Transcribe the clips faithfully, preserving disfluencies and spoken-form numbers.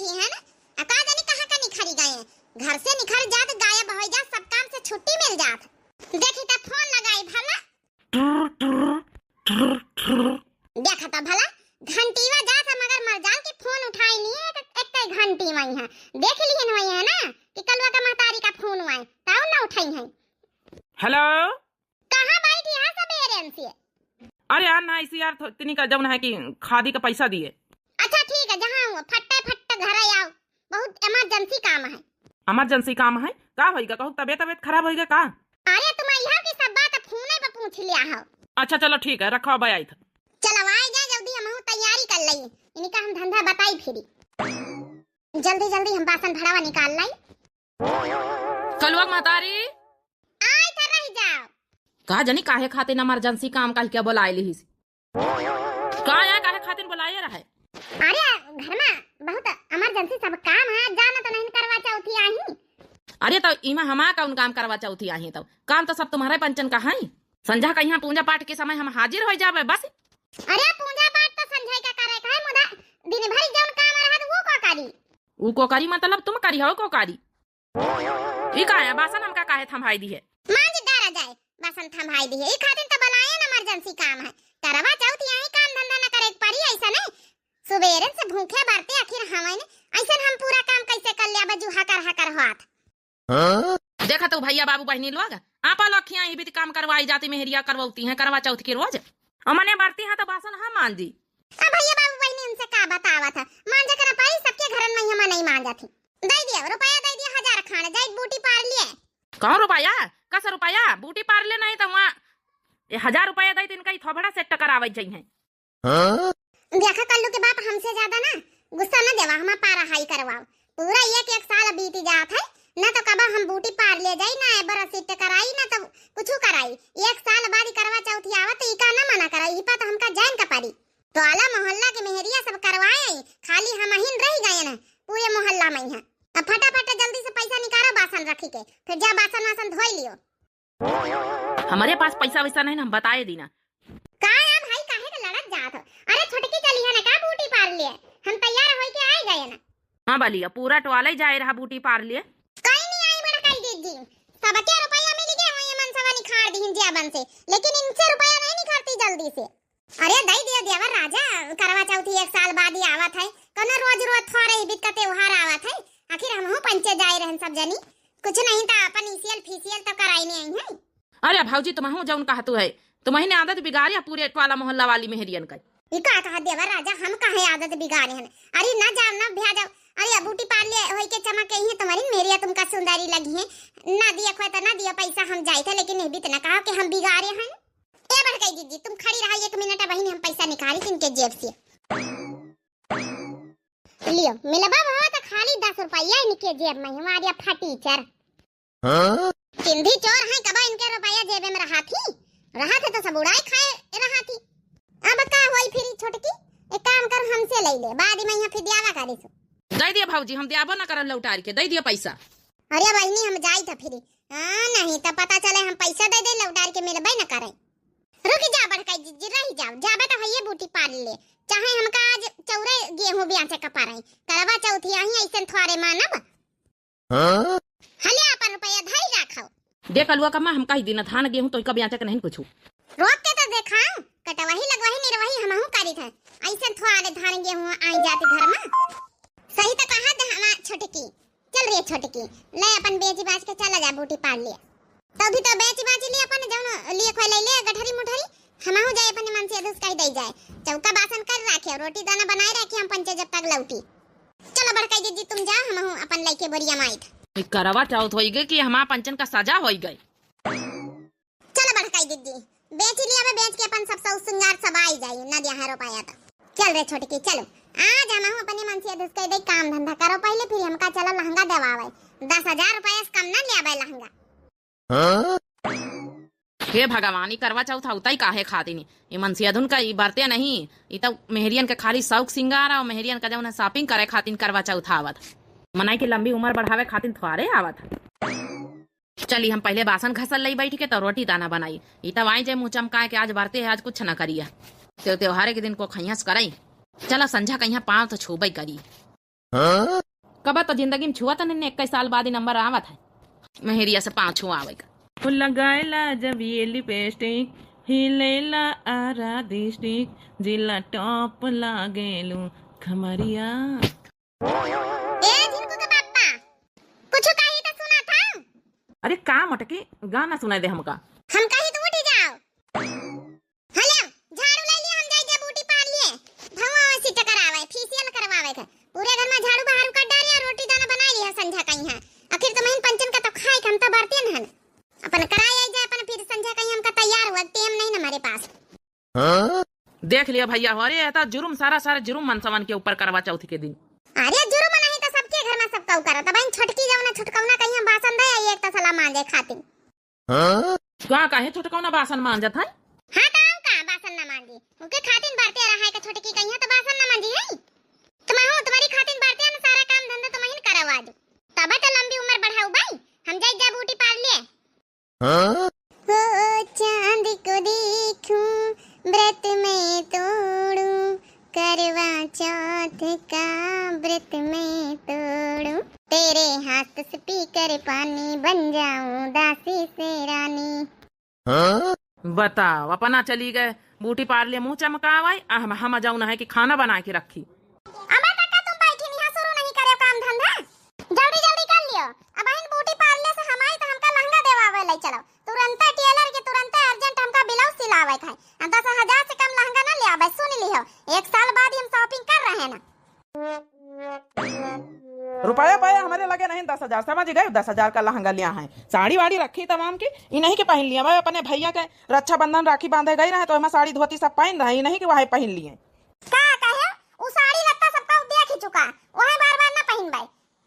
है ना? आ का जानी कहाँ का निखरी गए हैं। घर से निखर जात, गायब होइ जात, सब काम से छुट्टी मिल जात। देखी त फोन लगाई भला। देखा त भला, घंटीवा जात है मगर मरजाल के फोन उठाई नहीं है, एक, एक कई घंटी वही है। देख लिहन वही है ना कि कलुआ का महतारी का फोन आए, तब न उठाई है। हेलो। कहाँ बैठी है सबेरे से? अरे यार, ना इसी यार, थो-, इतनी का जौन है कि खादी का पैसा दिए। अच्छा ठीक है, जहाँ हुआ फट्टे फट्टे घर आओ, बहुत इमरजेंसी काम है। इमरजेंसी काम है? का होइगा? कहूँ तबियत, तबियत खराब होइगा का? अरे तुम यहाँ की सब बात फोने पे पूछ लिया हो। अच्छा चलो ठीक है, रखो, अब आई था। चलो आई जा जल्दी, हम तैयारी कर लई, इनका हम धंधा बताई फिरी। जल्दी जल्दी हम बासन भड़ावा निकाल लाई। कलुआ महतारी। आई त रह जाओ। का जानी काहे खातिर इमरजेंसी काम कह के बुलाए लिहिस। का है, काहे खातिर बुलाए रहे? अरे घर में बहुत इमरजेंसी सब काम है, जाना तो नहीं करवा चौथी आई। अरे तो इमा हमा कौन काम करवा चौथी आई, तो काम तो सब तुम्हारे पंचन का है। संझा का यहाँ पूजा पाठ के समय हम हाजिर हो जावे बस। अरे पूजा पाठ तो संझा का करे का है, मुदा दिन भर जौन काम रहत वो का करी? ऊ को करी मतलब तुम करी हो को करी? ई का है, बासन हमका काहे थम्हाई दी है? मांज डारा जाए, बासन थम्हाई दी है। ई खातिर तो बनाए न इमरजेंसी काम है। करवा चौथ यही काम धंधा न करे के पड़ी, ऐसा नहीं। सुबेरे से भूखे बरते आखिर हमें न, ऐसन हम पूरा काम कैसे कर लिया बजू हकर हकर हाथ। हाँ? देखा तो भैया बाबू बहनी लोग, आपा लोग खिया ही भी काम करवाई जाती, मेहरिया करवाती हैं करवा चौथ के रोज। और मने बरती हैं तो बासन हम मांजी। अब भैया बाबू बहनी उनसे का बतावत है, मांजे कर पाई सबके घरन में हम नहीं मांजत ही। दे दिया, रुपया दे दिया, हजार खान, जाई बूटी पार लिए। कहो रुपया, कस रुपया, बूटी पार ले नहीं तो वहाँ ए, हजार रुपया दे तो इनका ही थोबड़ा सेट करावे जाई हैं। हाँ? देखा कल्लू के बाप, हमसे ज्यादा ना गुस्सा न देवा, हमा पारा हाई करवाओ। पूरा एक एक साल बीती जात है, न तो कबा हम बूटी पार ले जाई, ना एबर सेट कराई, ना तो कुछ कराई। एक साल बाद ही करवा चौथ आवत, तो इका ना मना करा, ई पर तो हमका जान का पड़ी। तो आला मोहल्ला के मेहरिया सब करवाए, खाली हम ही रह गए न पूरे मोहल्ला में है। अब फटाफट जल्दी से पैसा निकालो बासन रखी के, फिर जा बासन वासन धोई लियो। हमारे पास पैसा वैसा नहीं ना, हम बताए दी ना। का है भाई, काहे के लड़त जात हो? अरे छोटकी चली है ना का बूटी पार लिए? हम तैयार होई के आए गए ना। हाँ बलिया, पूरा टोला ही जाए रहा बूटी पार लिए। कहीं नहीं आई बड़ा कई दीदी, सबके रुपया मिल गया, वही मन सवा निखार दीन जियाबन से, लेकिन इनसे रुपया नहीं निखारती जल्दी से। अरे दई दियो देवर राजा, करवा चौथी एक साल बाद ही आवत है, कौनो रोज रोज थोड़े ही बित्त त्योहार आवत है, आखिर हमहू पंचे जाए रहन सब जनी, कुछ नहीं तो अपन इसियल फीसियल तो कराई नहीं आई है। अरे भौजी, तुमहू जौन कहतू है, तुमही ने आदत बिगाड़ी है पूरे टोला मोहल्ला वाली मेहरियन का। ई का कहा देवर राजा, हम काहे आदत बिगाड़े हन? अरे ना जाओ ना भ्या जाओ, अरे बूटी पार ले होई के चमक के ही तुम्हारी मेहरिया तुमका सुंदरी लगी है, ना दिया खोए तो ना दिया पैसा हम जाए थे, लेकिन ये भी तो ना कहा कि हम बिगाड़े हन। ए बड़काई दीदी, तुम खड़ी रहा एक मिनट, बहिनी हम पैसा निकाली इनके जेब से। लियो, मिलबा भवा तो खाली दस रुपया इनके जेब में, हमारे फटीचर। हाँ? सिंधी चोर हैं, कबा इनके रुपया जेबे में रहा थी, रहा थे तो सब उड़ाई खाए रहा थी। अब का होई फिर छोटकी, एक काम कर हमसे ले ले, बाद में यहाँ फिर दियावा करी सो। दे दिया भौजी, हम दियाबो ना करब लौटार के, दे दिया पैसा। अरे बहिनी हम जाई था फिर, हाँ, नहीं तो पता चले हम पैसा दे दे, लौटार के मिलबे न करे। रुक जा बड़काई जिज्जी, रह जाओ, जाबे तो हइये बूटी पार ले, चाहे हमका आज चौरे गेहूं बियाचे का पारे, करवा चौथी आई ऐसन थोड़े मानब। हाँ? हले अपन रुपया धई राखो। देख अलुआ कम्मा, हम कही दिन धान गेहूं तो कब बियाचे के नहीं कुछ। रोक के तो देखा, कटवही लगवही निरवही हमहू करी थे, ऐसन थोड़े धान गेहूं आई जाते घर में। सही तो कहा दे हमार छोटकी। चल रे छोटकी, ले अपन बेची बाच के चला जा बूटी पार लिए। तो भी तो बेची बाच लिए अपन जौन लिए खोए ले ले गठरी मुठरी, हमहू जाए अपने मन से अधुस कह दे जाए। चौका बासन कर राखे, रोटी दाना बनाए राखे, हम पंचे जब तक लौटी। चलो बड़काई दीदी तुम जाओ, हमहू अपन लइके बोरिया माइत। ई करवा चौथ होई गए कि हमार पंचन का सजा होई गए। चलो बड़काई दीदी, बेच लिया बे, बेच के अपन सब सौ सिंगार सब आई जाई, ना दिया है रुपया तो। चल रे छोटकी, चलो। आज हमहू अपने मन से अधुस कह दे, काम धंधा करो पहले, फिर हमका चलो लहंगा देवावे। दस हजार रुपया से कम ना ले आवे लहंगा। हाँ? हे भगवान, ई करवा चौथ होता ही काहे खातिर नहीं? ई मनसियाधुन का ई बरते नहीं, ई तो मेहरियन के खाली शौक सिंगार और मेहरियन का जौन shopping करे खातिर करवा चौथ आवत। मनाई के लंबी उम्र बढ़ावे खातिर थोड़े आवत। चली, हम पहले बासन घसल लई बैठ के, तो रोटी दाना बनाई। ई तब आई जे मुँह चमकाए के आज बरते है, आज कुछ ना करिया। त्योहारे के दिन को खैहस कराई। चला, संझा कहिया पाँव तो छूबे करी। कबा तो जिंदगी में छुआ तो नहीं, इक्कीस साल बाद ही नंबर आवत है। मेहरिया से पाँव छुआवे का। ओ लगाएला जब ये लिपस्टिक, हिलेला आरा डिस्ट्रिक्ट, जिला टॉप लागेलू खमरिया। ए झिनकू के पापा, कुछ कही तो सुना था। अरे का मोटकी, गाना सुनाई दे हमका। हम कही तो उठी जाओ। हेलो, झाड़ू ले लिया, हम जाई जा ब्यूटी पार्लर। भौंवा से टकरावे, फेशियल करवावे के। पूरे घर में झाड़ू बहारू कर डाले और रोटी दाना बनाई लिया संझा कहीं है। आखिर तुम्हें पंचन का तो खाए के हम तो बरते न हन। अपन कराए आई जाए, अपन फिर संझा कहीं हमका तैयार हुआ, टेम नहीं न हमारे पास। देख लिया भैया हो, अरे ये तो जुर्म, सारा सारा जुर्म मनसवन के ऊपर करवा चौथ के दिन। अरे जुर्म नहीं तो सबके घर में सबका करत। अब इन छोटकी जौना छोटकौना कहीं हम बासन दे आई एक तसला मांजे खातिर। का काहे छोटकौना बासन मांजत है? हाँ, तो हम का बासन ना मांजी? उनके खातिन बरते रहा है कि छोटकी कहिया तो बासन ना मांजी है। तुम हो, तुम्हारी खातिन बरते हैं ना, सारा काम धंधा तुम ही करवा दो। तब तो लंबी उम्र बढ़ाऊ भाई, हम जाई जा ब्यूटी पार्लर। हो चांद को देखूं, व्रत मैं तोड़ूं, करवा चौथ का व्रत मैं तोड़ूं, तेरे हाथ से पीकर पानी बन जाऊं दासी से रानी। बताओ, अपना चली गए ब्यूटी पार्लर मुंह चमकावे, आ हम, हम जाऊं ना है कि खाना बना के रखी। अबे तक तुम बैठी नहीं, शुरू नहीं करे काम धंधा, जल्दी जल्दी कर लियो। अब इन ब्यूटी पार्लर से हम आई तो हमका लहंगा देवावे ले चलो, तुरंते टेलर के तुरंते अर्जेंट हमका ब्लाउज सिलावे के है। आ दस हजार से कम लहंगा ना ले आवे, सुन लिहो, एक साल बाद ही हम शॉपिंग कर रहे हैं ना। रुपया पाया हमारे लगे नहीं दस हजार, समझ गए? दस हजार का लहंगा लिया है, साड़ी वाड़ी रखी तमाम की, ई नहीं के पहन लिया। मैं अपने भैया के रक्षाबंधन राखी बांधे गई रहे तो हम साड़ी धोती सब पहन रहे, ई नहीं कि वही पहन लिए। का कहे? उ साड़ी लत्ता सबका उ देख ही चुका, वही बार बार ना पहनबे।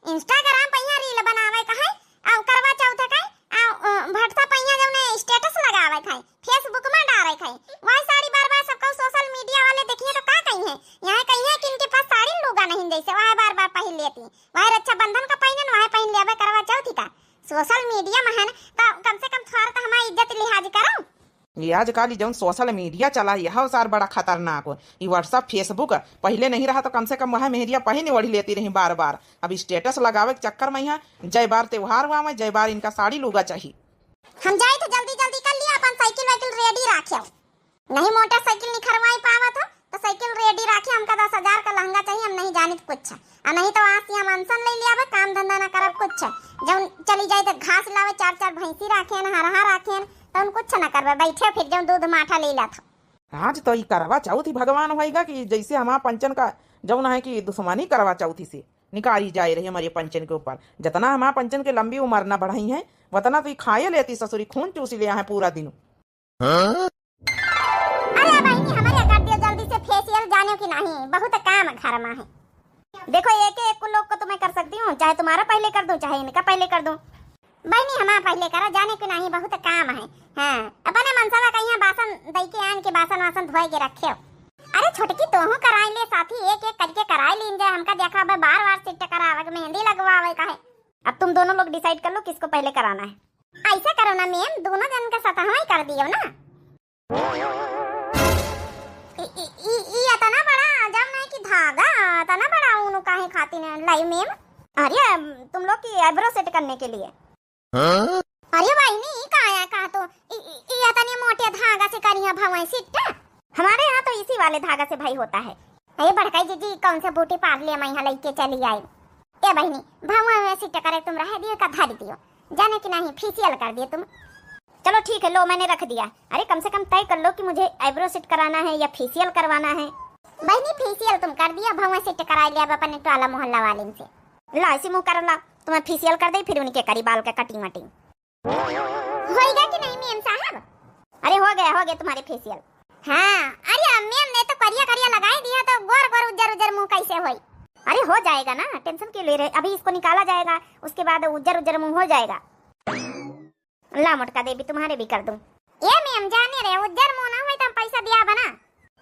Instagram पहिया रील बनावे का है, आ करवा चौथ का, आ, अ, WhatsApp पहिया जौने status लगावे का है, Facebook में डारे का है, वही साड़ी बार बार सबका social media वाले देखिए तो का कही है, यहाँ कही है कि इनके पास साड़ी लूगा नहीं जैसे वह बार बार पहन लेती, वह रक्षाबंधन का पहनन वह पहन लेबे करवा चौथ का। Social media में है न, तो कम से कम थोड़ा तो हमारी इज्जत लिहाज करो। ये आजकल ई जौन social media चला, यह सार बड़ा खतरनाक हो। ई WhatsApp, Facebook पहिले नहीं रहा तो कम से कम वह मेहरिया पहिने ओढ़ी लेती रही बार बार। अब status लगावे के चक्कर में यहाँ जय बार त्योहार हुआ में जय बार इनका साड़ी लूगा चाहिए। हम जाई तो जल्दी जल्दी कर लिया, अपन साइकिल वाइकिल ready राखे। नहीं मोटरसाइकिल निखरवाई पावत हो तो साइकिल ready राखे, हमका दस हजार का लहंगा चाहिए, हम नहीं जानित कुछ। आ नहीं तो आज से हम अनशन ले लिया, काम धंधा ना करब कुछ। जौन चली जाए तो घास लावे, चार चार भैंसी राखे न, हरहा राखे न, तो उन कुछ ना करबे, बैठे फिर जौन दूध माठा ले लात हो। आज तो ई करवा चौथ ही भगवान होएगा कि जैसे हमार पंचन का जौन है कि दुश्मनी करवा चौथ ही से निकारी जाए रही हमारे पंचन के ऊपर। जितना हमार पंचन के लंबी उम्र ना बढ़ाई है, उतना तो ई खाए लेती ससुरी, खून चूसी ले है पूरा दिन। अरे बहिनी, हमारे कर दियो जल्दी से फेशियल, जाने की नहीं, बहुत काम है घर में है। देखो, एक एक लोग को तो मैं कर सकती हूँ, चाहे तुम्हारा पहले कर दूँ, चाहे इनका पहले कर दूँ। बहिनी, हमारा पहले करा, जाने की नहीं, बहुत काम है। हाँ, अपने मनसवा का यहाँ बासन दई के आन के बासन वासन धोए के रखे हो। अरे छोटकी, तोहू कराई ले साथी, एक एक करके कराई लीन जाए। हमका देखा, अब बार बार सिट करावे के, मेहंदी लगवावे का है। अब तुम दोनों लोग decide कर लो किसको पहले कराना है। ऐसा करो ना मैम, दोनों जन का सतहवा ही कर दियो ना। ई, ई, ई, ई इतना बड़ा जब नहीं कि धागा, इतना बड़ा ऊन काहे खातिर लाई मैम? अरे, तुम लोग की eyebrow set करने के लिए। अरे बहिनी, ई का है, का तो ई, ई, ई इतने मोटे धागा से करिया भवाई set? हमारे यहाँ तो इसी वाले धागा से भाई होता है। अरे बड़काई जीजी, कौन से ब्यूटी पार्लर में यहाँ लेके चली आई? ए बहिनी, भवा वैसे टकरे तुम रह दियो का धर दियो, जाने कि नहीं फेशियल कर दियो तुम। चलो ठीक है, लो मैंने रख दिया। अरे कम से कम तय कर लो कि मुझे eyebrow set कराना है या फेशियल करवाना है। बहिनी फेशियल तुम कर दिया, भवा set करा लिया अब अपने टोला मोहल्ला वाले से। ला इसी मुँह कर ला, तुम्हें फेशियल कर दे, फिर उनके करी बाल का कटिंग वटिंग। होइगा कि नहीं मेम साहब? अरे हो गया, हो गया तुम्हारे फेशियल। हाँ, अरे मेम ने तो करिया करिया लगाई दिया, तो गोर गोर उज्जर उज्जर मुँह कैसे होई? अरे हो जाएगा ना, टेंशन क्यों ले रहे, अभी इसको निकाला जाएगा, उसके बाद उज्जर उज्जर मुँह हो जाएगा। ला मोटका देवी, तुम्हारे भी कर दूँ। ए मेम जाने रहे, उज्जर मुँह ना होई तो हम पैसा दिया बना।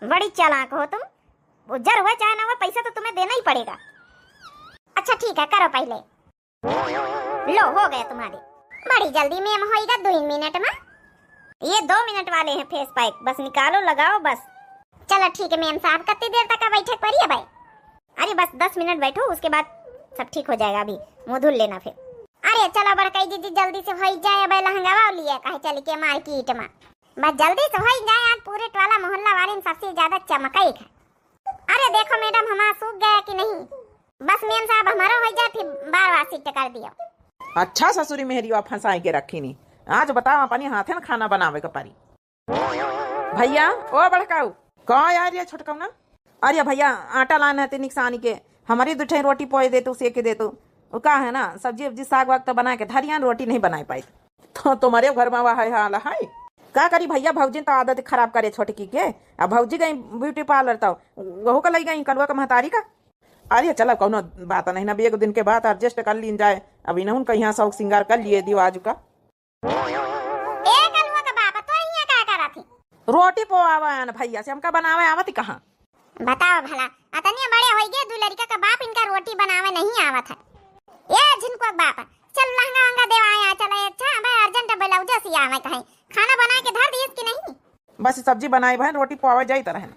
बड़ी चालाक हो तुम, उज्जर हुआ चाहे ना हुआ, पैसा तो तुम्हें देना ही पड़ेगा। अच्छा ठीक है, करो पहले। लो, हो गया तुम्हारे। बड़ी जल्दी मेम होइगा, दो ही मिनट में। ये दो मिनट वाले हैं फेस पैक, बस निकालो, लगाओ बस। चलो ठीक है मेम साहब, कितनी देर तक बैठे के पड़ी है भाई? अरे बस दस मिनट बैठो, उसके बाद सब ठीक हो जाएगा, अभी मुँह धुल लेना फिर। अरे चलो बड़कई जिज्जी, जल्दी से होई जाए, अब लहंगावा लिए काहे चली के मार्केट में। बस जल्दी से होई जाए, आज पूरे टोला मोहल्ला वाले में सबसे ज्यादा चमकई है। अरे देखो मैडम, हमारा सूख गया कि नहीं? बस मेम साहब, हमारा हो जाए, फिर बार बार सेट कर दियो। अच्छा ससुरी मेहरिया फंसाई के रखी नी। आज बताओ, अपने हाथे न खाना बनावे के पड़ी। भैया, ओ बड़काऊ, का यार ये छोटकाऊ ना? अरे भैया, आटा लान है ते निकसानी के, हमारी दो ठे रोटी पोए दे तू, सेके दे तू। वो का है ना, सब्जी उब्जी साग वाग तो बना के धरियान, रोटी नहीं बनाए पाई। तो तुम्हारे घर में वह हाल है। का करी भैया, भौजी तो आदत खराब करे छोटकी के। अब भौजी गई ब्यूटी पार्लर, तो वहू का लई गई कलुआ का महतारी का। अरे चलो, कौनो बात नहीं ना, अब एक दिन के बाद एडजस्ट कर लीन जाए। अब इन्हों का यहाँ शौक श्रृंगार कर लिए दियो आज का। ए कलुआ का बाप, तो यहाँ का करा थी? रोटी पोआवा है ना भैया से, हमका बनावे आवत ही कहाँ? बताओ भला, अतनिया बड़े होई गए, दू लड़का का बाप इनका रोटी बनावे नहीं आवत है। ए झिनकुआ बाप, चल लहंगा वहंगा देवाए आ चले। अच्छा, अबे अर्जेंट ब्लाउज सियावे कहे, खाना बना के धर दिए कि नहीं? बस सब्जी बनाए बहन, रोटी पोआवे जाई तरह।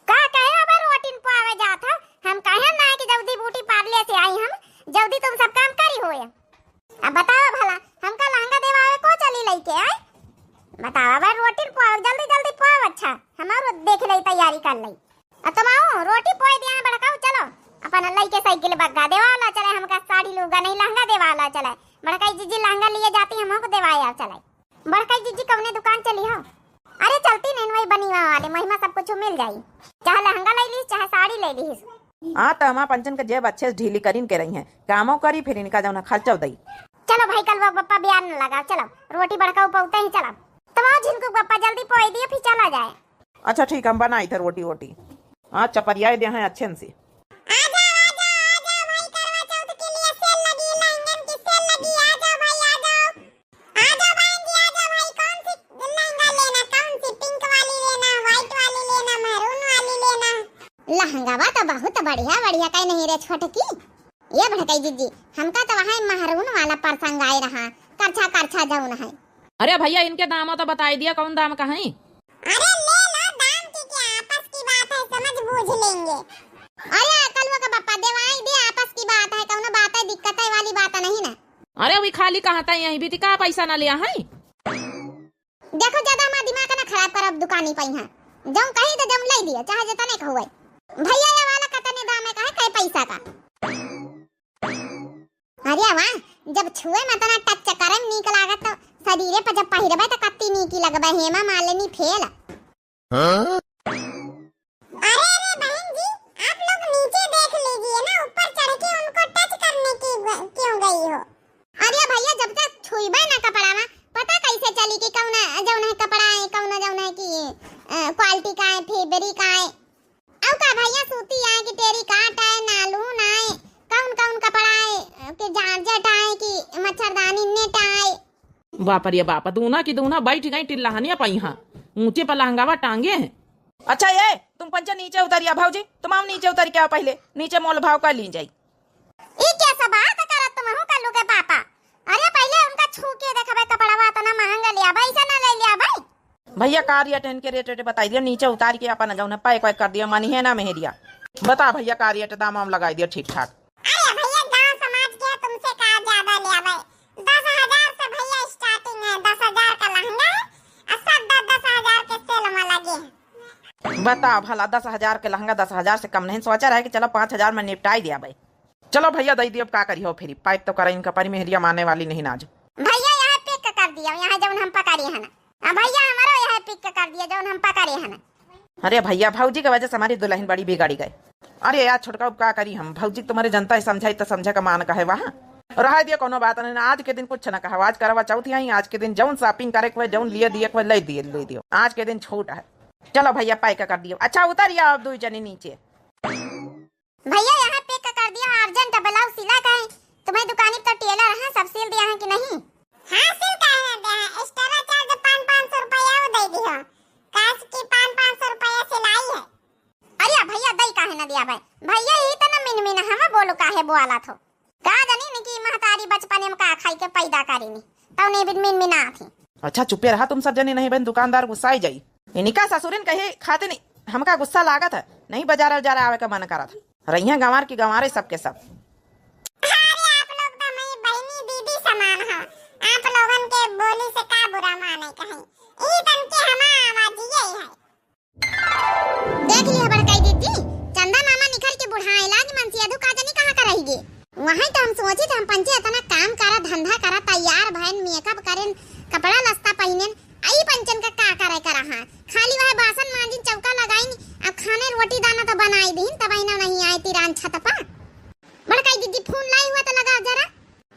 का कहे अबे रोटी न पोआवे जात है? हम कहे ना कि जल्दी ब्यूटी पार्लर से आई हम, जल्दी तुम सब काम करी होए। अब बताओ भला, हमका लहंगा देवावे को चली लइके आए? बताओ, अब रोटी पोआओ, जल्दी जल्दी पोआओ। अच्छा, हमारो देख लई, तैयारी कर लई। अब तुम आओ, रोटी पोए दिया बड़काऊ, चलो। अपन लइके साइकिल बग्गा देवाला चले, हमका साड़ी लूगा नहीं, लहंगा देवाला चले। बड़काई जिज्जी लहंगा लिए जाती, हम हमको देवाए आओ चले। बड़काई जिज्जी कौने दुकान चली हो? अरे चलती नहीं, वही बनीवा वाले महिमा सब कुछ मिल जाई, चाहे लहंगा ले लीस, चाहे साड़ी ले लीस। हाँ, तो हमार पंचन के जेब अच्छे से ढीली करीन के रही है, कामो करी, फिर इनका जौन है खर्चो दई। चलो भाई, कलुआ बप्पा बियान न लगा, चलो रोटी बड़का उपौते ही चला। तब आओ झिनकू बप्पा, जल्दी पोई दियो, फिर चला जाए। अच्छा ठीक, हम बनाई थे रोटी वोटी। हाँ, चपरियाए दे हैं अच्छे से। आ जाओ, आ जाओ, आ जाओ भाई, करवा चौथ के लिए सेल लगी, लहंगन की सेल लगी, आ जाओ भाई, आ जाओ। आ जाओ बहन जी, आ जाओ भाई, कौन सी लहंगा लेना, कौन सी पिंक वाली लेना, व्हाइट वाली लेना, मैरून वाली लेना? लहंगावा तो बहुत बढ़िया बढ़िया, कहीं नहीं रे छोटकी। ये बड़कई जिज्जी, हमका तो वहाँ महरून वाला पसंद आए रहा, करछा करछा जौन है। अरे भैया, इनके दामो तो बताई दिया, कौन दाम का है? अरे ले लो, दाम की क्या, आपस की बात है, समझ बूझ लेंगे। अरे कलुआ का बप्पा, देवाई दे, आपस की बात है, कौनो बात है, दिक्कत है वाली बात नहीं ना। अरे वी खाली कहाँ था, यहीं भी थी, का पैसा ना लिया है? देखो, ज्यादा हमारा दिमाग ना खराब करब, दुकानी पे यहाँ जौन कही तो जौन ले दिया, चाहे जितने का हुए। भैया, ये वाला कतने दाम है, कहे, कहे पैसा का? अरे वाह, जब छुए में तना टच करे में नीक लागत, तो शरीरे पर जब पहिरबे तो कत्ती नीकी लगबे, हेमा मालिनी फेल। हाँ? अरे, अरे बहन जी, आप लोग नीचे देख लीजिए ना, ऊपर चढ़ के उनको टच करने की ग-, क्यों गई हो? अरे भैया, जब तक छुईबे ना कपड़ा में, पता कैसे चली कि कौन जौन है कपड़ा है, कौन जौन है कि, अ, क्वालिटी का है, फेब्रिक का है? अउ का भैया, सूती आए कि टेरिकॉट आए, नालून आए, कौन कौन कपड़ा आए, कि जारजेट आए, कि मच्छरदानी नेट आए? बाप रे बाप, दूना की दूना बैठ गई टिल्लाहनिया पइहाँ, ऊंचे पर लहंगावा टांगे हैं। अच्छा ये, तुम पंचे नीचे उतरिया भौजी, तुम आओ नीचे उतर के आओ पहले, नीचे मोल भाव कर ली जाई। ई कैसा बात करत तुम हो कल्लू के पापा? अरे पहले उनका छू के देखबे कपड़वा, इतना महंगा लिया भाई, ऐसा ना ले लिया भाई। भैया का रेट है इनके, रेट रेट बताई दिया, नीचे उतार के अपन जौन है पैक वैक कर दिया, मानी है ना मेहरिया। बता भैया का रेट दाम वाम लगाई दिया ठीक ठाक। अरे भैया गांव समाज के तुमसे का ज्यादा लिया भाई, दस हजार से भैया स्टार्टिंग है, दस हजार का लहंगा है और सब दस दस हजार के सेल में लगे हैं। बता भला, दस हजार के लहंगा दस हजार से कम नहीं, सोचा रहे कि चलो पाँच हजार में निपटाई दिया भाई। चलो भैया, दई दियो, अब का करी हो, फिर पाइप तो करे इनका परी मेहरिया माने वाली नहीं ना आज। भैया यहाँ पिक कर दियो, यहाँ जौन हम पकड़ी है ना। हाँ भैया, हमारो यहाँ पिक कर दियो जौन हम पकड़ी है ना। अरे भैया, भौजी के वजह से हमारी दुल्हन बड़ी बिगड़ी गई। अरे यार छोटका, अब का करी हम, भौजी तुम्हारे जनता ही समझाई तो समझे का मान का है वहाँ। रहा दिया, कोनो बात नहीं ना, आज के दिन कुछ ना कहा, आज करवा चौथ आई, आज के दिन जौन शॉपिंग करे के, जौन लिए दिए के, ले दिए, ले दियो, आज के दिन छूट है। चलो भैया, पैक कर दियो। अच्छा उतरिया अब दो जने नीचे। भैया यहाँ पैक कर दिया, अर्जेंट ब्लाउज सिला का है। तुम्हें दुकानी पर टेलर है, सब सिल दिया है कि नहीं? हाँ सिल का है, दे है, एक्स्ट्रा चार्ज पाँच पाँच सौ रुपया वो दे दियो, काश की पाँच पाँच सौ रुपया सिलाई है। अरे भैया दई काहे ना दिया भाई, भैया यही तो ना मिन मिन हमें बोलो काहे बोला थो। का जानी इनकी महतारी बचपने में का खाई के पैदा करेनी, तब नहीं बिन मिन मिन आती। अच्छा चुपे रहा तुम सब जने, नहीं बहन दुकानदार गुस्सा ही जाई। इनका ससुरन कहे खाते नहीं, हमका गुस्सा लागत है, नहीं बाजार उजार आवे का मन करत है। रहिया गंवार की गंवारे सबके सब। अरे आप लोग तो हमारी बहिनी दीदी समान हो, आप लोगन के बोली से का बुरा माने कहीं, ई तन के हमार आवाज यही है। देख लिया बड़काई दीदी, चंदा मामा निकल के बुढ़ाए लागी, मनसी अधू का जनी कहाँ का रही गे। वहीं तो हम सोची थे, हम पंचे इतना काम करा, धंधा करा, तैयार भयन, मेकअप करेन, कपड़ा लस्ता पहिनेन, आई पंचन का का करे करा हाँ, खाली वह बासन मांजिन, चौका लगाइन, अब खाने रोटी दाना तो बनाई दीन, तब इन्हें नहीं आए तिरान छत पर। बड़काई दीदी फोन लाई हुआ तो लगा जरा।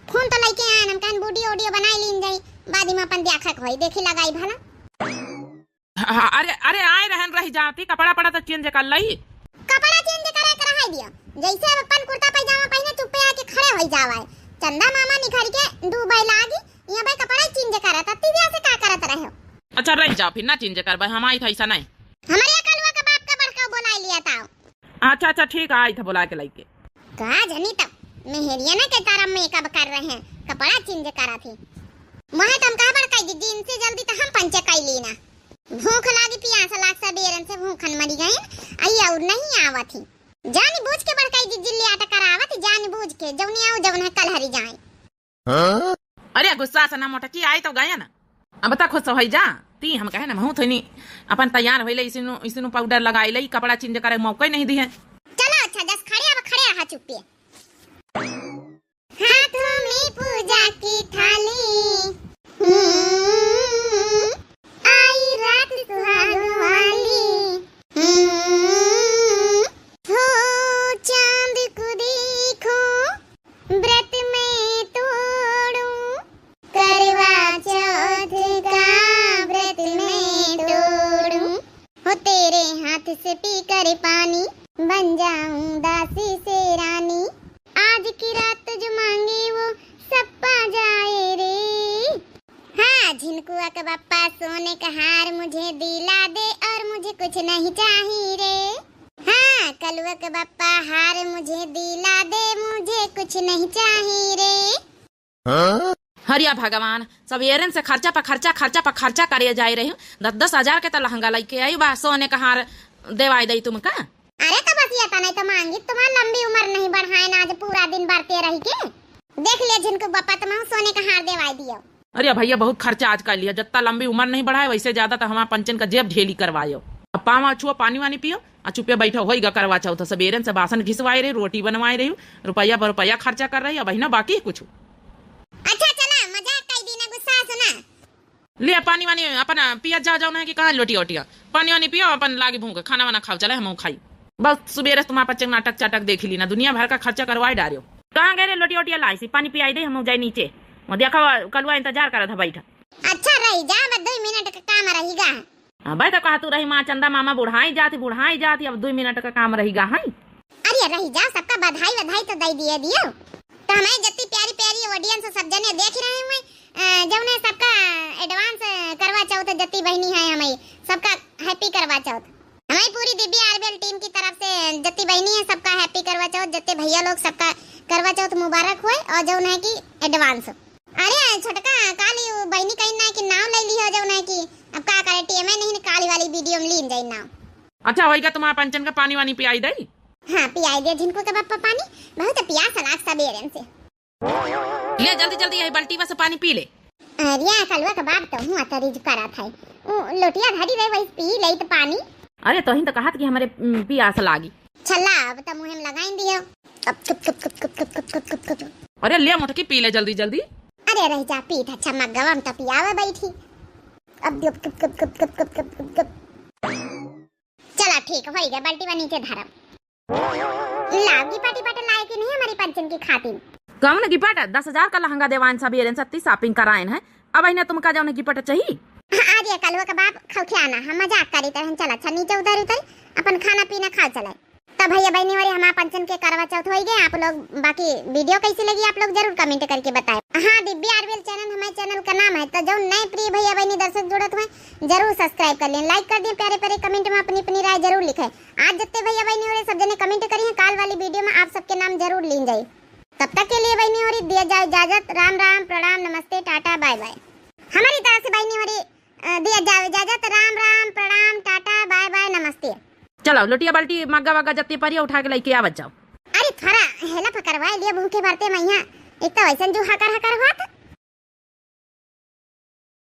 फोन तो लेके आन, हम कहन वीडियो ऑडियो बनाई लीन जाई, बाद में अपन देखा के होई, देखी लगाई भला। हाँ, अरे, अरे, आए रहन रही जाती, कपड़ा पड़ा तो चेंज कर लई। कपड़ा चेंज करे के रहाई दियो, जैसे अब अपन कुर्ता पैजामा पहिने चुप्पे आके खड़े होई जावा है। चंदा मामा निखर के डूबे लागी, यहाँ भाई कपड़ा चेंज करत, अति दिया से का करत रहे हो? अच्छा, रह जाओ फिर, ना चेंज करबे, हम आई था ऐसा नहीं। हमारे कलुआ के बाप का बड़का बोलाई लिया था। अच्छा, अच्छा, ठीक है, आई था बुला के लइके। का जनी तब मेहरिया ना के तारा मेकअप कर रहे हैं, कपड़ा चेंज करा थी। वह तो हम कहा बड़काई दीदी, इनसे जल्दी तो हम पंचे कई ली ना। भूख लागी, पियास लाग, सबेरन से भूखन मरी गए, आई और नहीं आवत ही। जानी बूझ के बड़काई दीदी ले आटा करावत, जानी बूझ के जौनी आओ जौन है कल हरी जाए। हाँ? अरे गुस्सा से ना मोटकी, आई तो गए ना। अब तक खुश होई जा, ती हम कहे ना महू थोनी अपन तैयार होई ले, इसनु, इसनु पाउडर लगाई ले, कपड़ा चेंज करे मौका ही नहीं दिए। चलो अच्छा, जस खड़े अब खड़े रहा चुप्पे। हाथों में पूजा की थाली, हम्म, आई रात सुहाग वाली, हम्म, हो चांद को देखो, व्रत मैं तोड़ूं, करवा चौथ का व्रत मैं तोड़ूं। हो तेरे हाथ से पीकर पानी, बन जाऊं दासी से रानी। आज की रात जो मांगे वो सब पा जाए रे। हाँ, झिनकुआ के बप्पा सोने का हार मुझे दिला दे और मुझे कुछ नहीं चाहिए रे। हाँ, कलुआ के बप्पा हार मुझे दिला दे, मुझे कुछ नहीं चाहिए रे। हाँ? हरिया भगवान, सबेरन से खर्चा पर खर्चा, खर्चा पर खर्चा करे जाए रही। दस दस हजार के तो लहंगा लइके आई बा, सोने का हार देवाई दई तुमका। अरे तो बस ये तने तो मांगी, तुम्हार लंबी उम्र नहीं बढ़ाए ना, आज पूरा दिन बरते रही के। देख लिया झिनकू बप्पा, तुम सोने का हार देवाई दियो। अरे भैया, बहुत खर्चा आज कर लिया, जितना लंबी उम्र नहीं बढ़ाए, वैसे ज्यादा तो हमार पंचन का जेब ढेली करवायो। अब पाँव छुओ, पानी वानी पियो, आ चुपे बैठो, होइगा करवा चौथ। सबेरन से बासन घिसवाए रही, रोटी बनवाए रही, रुपया पर रुपया खर्चा कर रही, अब ना बाकी कुछ। अच्छा चला, मजाक कई दी ना, गुस्सा से ना। ले पानी वानी अपन पिया जा, जाओ ना कि कहाँ लोटिया ओटिया, पानी वानी पियो, अपन लागी भूख, खाना वाना खाओ, चले हम खाई। बस सुबेरे से तुम्हार पंचन नाटक चाटक देखी ली ना, दुनिया भर का खर्चा करवाए डारियो। कहाँ गए रे लोटिया ओटिया लाई सी, पानी पियाई दे, हम जाए नीचे। वो देखो कलुआ इंतजार करत है बैठा। अच्छा रही जा, बस दो मिनट का काम रहीगा। हाँ, भाई तो कहा तू रही माँ चंदा मामा बुढ़ाई जाती, बुढ़ाई जाती, अब दो मिनट का काम रहीगा है। अरे रही जा, सबका बधाई वधाई तो दे दिए दियो। तो हमारे जत्ती प्यारी प्यारी audience सब जने देख रहे हुए, अ, जौने सबका advance करवा चौथ जत्ती बहिनी है हमारी, सबका happy करवा चौथ। हमारी पूरी दिव्या आरबीएल team की तरफ से जत्ती बहिनी है सबका happy करवा चौथ, जत्ते भैया लोग सबका करवा चौथ मुबारक हुए और जौन है कि advance। अरे छोटका, काली उ बहिनी कहीं ना कि नाम ले ली हो जौन है कि अब का करे, टीएमए नहीं काली वाली वीडियो में लीन जाई नाम। अच्छा होइगा, तुम्हार पंचन का पानी वानी पियाई दई। हाँ, पियाई दे झिनकू के बप्पा पानी, बहुत पियास लाग सबेरन से। ले जल्दी जल्दी यही बाल्टी बस पानी पी ले। अरे कलुआ के बाप तो हुआ तरीज करत है, उ लोटिया धरी रहे वही पी ले तो पानी। अरे तोहिन तो कहत कि हमरे, उम, पियास लागी। छल्ला अब तो मुँह में लगाइन दियो। अब चुप चुप चुप चुप चुप चुप चुप चुप चुप। अरे ले मोटकी पी ले जल्दी जल्दी। अरे रह जा पीत अच्छा मग्गवा में तो पियावे बैठी। अब दियो चुप चुप चुप चुप चुप चुप चुप चुप। चला ठीक होइगा, बाल्टी बा नीचे धरब। लाओ गिफ्ट टिफ्ट लाए कि नहीं हमारी पंचन की खातिर? कौन गिफ्ट? दस हजार का लहंगा देवाइन सब ये रेन सत्ती shopping कराइन है, अब इन्हें तुमका जौन गिफ्ट चाहिए? हाँ, आ दिया कलुआ का बाप खौखियाना, हम मजाक करी तरह चला अच्छा नीचे उधर उधर अपन खाना पीना खाओ चले। तो भैया बहनी वाली हमारे पंचन के करवा चौथ होई गए। आप लोग बाकी वीडियो कैसी लगी आप लोग जरूर comment करके बताएं। हाँ, दिव्या आरबीएल channel हमारे channel का नाम है, तो जो नए प्रिय भैया बहनी दर्शक जुड़त हुए जरूर subscribe कर लें, like कर दें, प्यारे प्यारे comment में अपनी अपनी राय जरूर लिखें। आज जितने भैया बहनी हो रहे सब जने comment करिए, काल वाली वीडियो में आप सबके नाम जरूर लीन जाए। तब तक के लिए बहनी हो रही दिया जाओ इजाजत, राम राम, प्रणाम, नमस्ते, टाटा, बाय बाय। हमारी तरफ से बहनी हो रही, अ, दिया जाओ इजाजत, राम राम, प्रणाम, टाटा, बाय बाय, नमस्ते। चलो लोटिया बाल्टी मग्गा वग्गा जत्ती परिया उठा के लेके आवत जाओ। थोड़ा हेला पकड़वाए लिए भूखे मरते मइहाँ। एक तो वैसन जू हकर हकर होत,